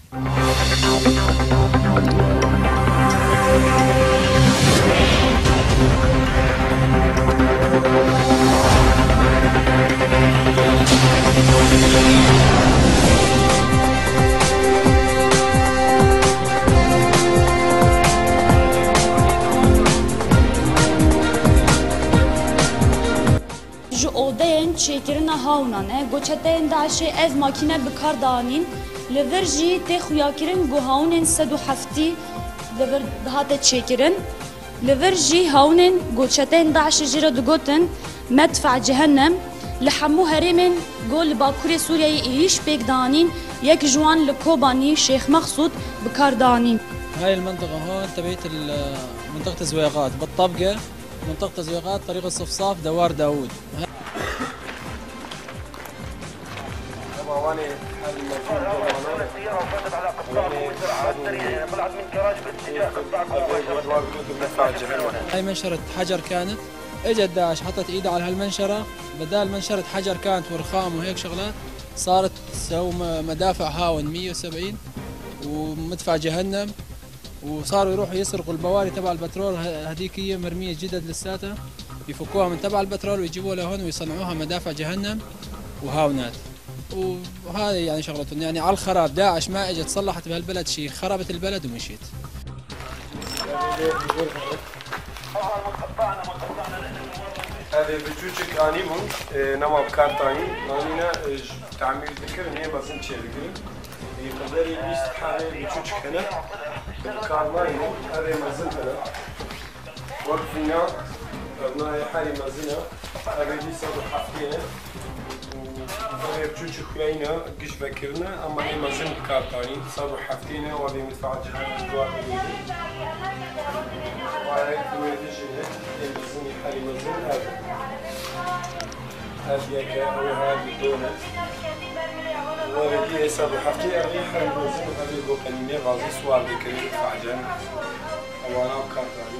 Ji odeyên çêkirina hawnan e ku çeteyên DAIŞê ev makîne bi kar dianîn. Li vir jî tê xuyakirin ku hawnên 170 li vir dihate çêkirin. Li vir jî hawnên ku çeteyên DAIŞê jê re digotin Medfe'a Cehennem li hemû herêmên ku li Bakurê Sûriyeyê êrîş pêk dianîn yek ji wan li Kobanî, Şêx Meqsûd bi kar dianîn. هاي المنطقة هون تبعية منطقة زويغات بالطبقة، منطقة زويغات طريق الصفصاف دوار داوود. هاي منشرة حجر كانت، اجت داعش حطت ايدها على هالمنشرة، بدال منشرة حجر كانت ورخام وهيك شغلات صارت تسوي مدافع هاون 170 ومدفع جهنم، وصاروا يروحوا يسرقوا البواري تبع البترول هذيك هي مرمية جدد لساتها، يفكوها من تبع البترول ويجيبوها لهون ويصنعوها مدافع جهنم وهاونات. وهذه يعني شغلتهم، يعني على الخراب. داعش ما اجت صلحت بهالبلد شيء، خربت البلد ومشيت. هذه بجوجك انيمون نما بكارتاني انينا تعمير ذكر هي مازن شيء ذكر يقدر يبيس حالي بجوجك هنا بكارناي هذه مازن هنا وقفنا أبناء حالي مازنة هذه دي صار حفتين وهذه بجوجك خينا قش بكرنا أما هي مازن بكارتاني صاروا حفتين وهذه مدفع جهنم دوار وهذه حالي مازن هذا هذه أو هذه دونت وهذه صار حفتي هذه حالي مازن هذه بوقنيني غازي سوار ذكري مدفع جهنم أو أنا بكارتاني.